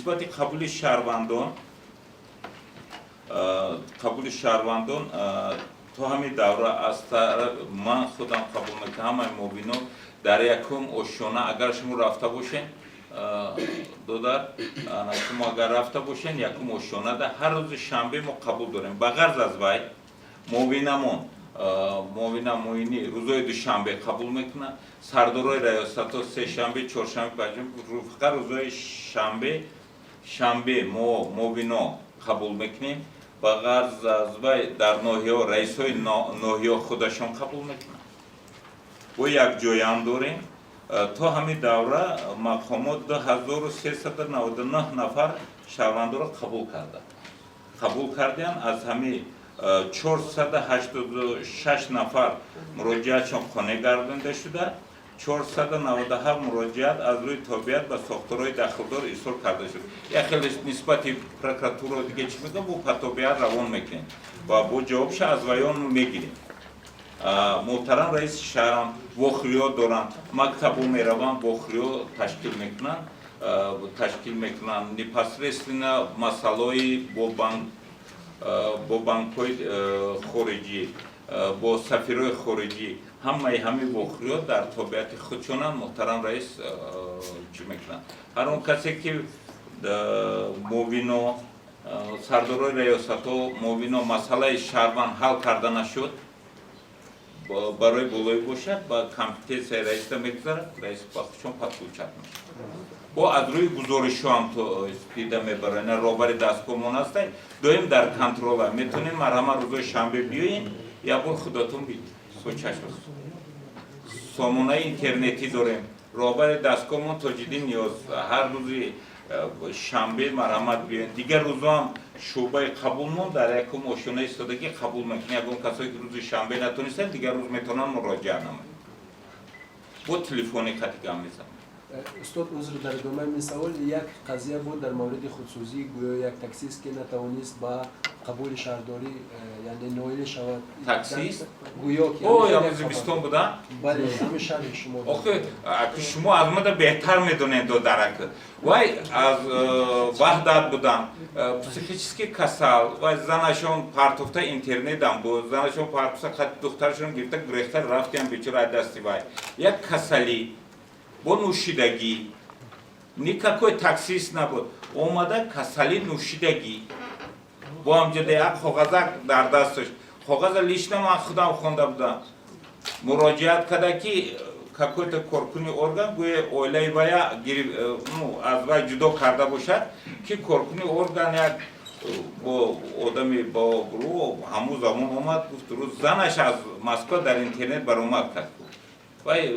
Нисбати қабули шаҳрвандон, то ҳамин давра аз ман худам қабул мекунам, ҳамаи муовино дар якум ошёна. Агар шумо рафта бошен, додар, шумо агар рафта бошен, якум ошёнада ҳар рӯзи шанбе мо қабул дорем. Ба ғарз аз вай муовинамон, муовина муини рӯзои душанбе қабул мекунад, сардорои раёсатҳо сешанбе, чоршанбе, панҷшанбе. Фақат рӯзои шанбе мо муовино қабул мекунем. Ба ғарз аз вай дар ноҳияҳо раисҳои ноҳияҳо худашон қабул мекунанд. Бо якҷоям дорем. То ҳамин давра мақомот 2399 нафар шаҳрвандоро қабул кардиянд. Аз ҳамин 486 нафар муроҷиатшон қонеъ гардонида шуда, 497 муроҷиат аз рӯи тобеият ба сохторҳои дахлдор ирсол карда шуд. Як хеле нисбати прокуратура, диге чӣ мегӯям, бо па тобеият равон мекунем ва бо ҷавобша аз ваён мегирем. Муҳтарам раиси шаҳрам вохӯриҳо доранд, мактабо мераванд, вохӯриҳо ташкил мекунанд непосредственно масъалаҳои бо банк, бо банкҳои хориҷӣ, бо сафирҳои хориҷӣ. Ҳамаи ҳамин вохӯриҳо дар тобеияти худшонанд. Муҳтарам раис чӣ мекунанд? Ҳар он касе ки муовино, сардорои раёсатҳо, муовино масъалаи шаҳрванд ҳал карда нашуд, барои болоӣ бошад, ба компетенсияи раиса мегузарад, раис ба худшон подключать мешавад. Бо аз рӯи гузоришҳо ҳам то дида мебарад. Ина роҳбари дастгоҳмон ҳастай, доим дар контрола. Метавонем, марҳама, рӯзои шанбе биёен, як бор худатон бинед бо чашм. Сомонаи интернетӣ дорем. Роҳбари дастгоҳмон Тоҷиддин Ниёз ҳар рӯзи шанбе марҳамат биёен. Дигар рӯзо ҳам шӯъбаи қабулмон дар якум ошёна истодагӣ қабул мекунем. Ягон касое ки рӯзи шанбе натонистанд, дигар рӯз метавонанд муроҷиат намоянд, бо телефони хати гап мезанем. Устод, узр, дар идомаи ин савол як қазия буд дар мавриди худсӯзӣ. Гӯё як таксист, ки натавонист ба қабули шаҳрдорӣ, яъне ноил шавад. Таксист? Гӯё ки О, ям зимистон буда. Бале, ҳамин шаҳри шумо. Охи, аки шумо аз мада беҳтар медонед, додарак. Вай аз Ваҳдат будам, психически касал. Вай занашон партофта, интернетам буд, занашон партофта, хати духтарашон гирифта, гурехта рафтиам. Бечора, аз дасти вай як касалӣ бо нӯшидагӣ. Никакой таксист набуд, омада касалӣ, нӯшидагӣ, бо ҳамҷода як коғазак дар дасташ. Коғаза лично ман худам хонда будам. Муроҷиат карда, ки какой-то коркуни орган гӯе оилаи вая, ну, аз вай ҷудо карда бошад, ки коркуни орган як бо одами бо обрӯ ҳамун замон омад, гуфт, рӯз занаш аз Москва дар интернет баромад кард. Вай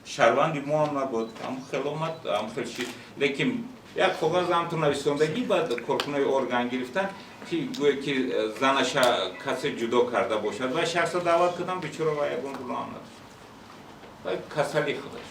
шаҳрванди мо ҳам набуд, ҳам хел омад, ҳам хел шид. Лекин як коғаз ҳамту нависондагӣ, баъд коркунои орган гирифтан, ки гӯе ки занаша касе ҷудо карда бошад. Вай шахса даъват кардам, бечора, вай ягон гуноҳ надошт, вай касали худаш.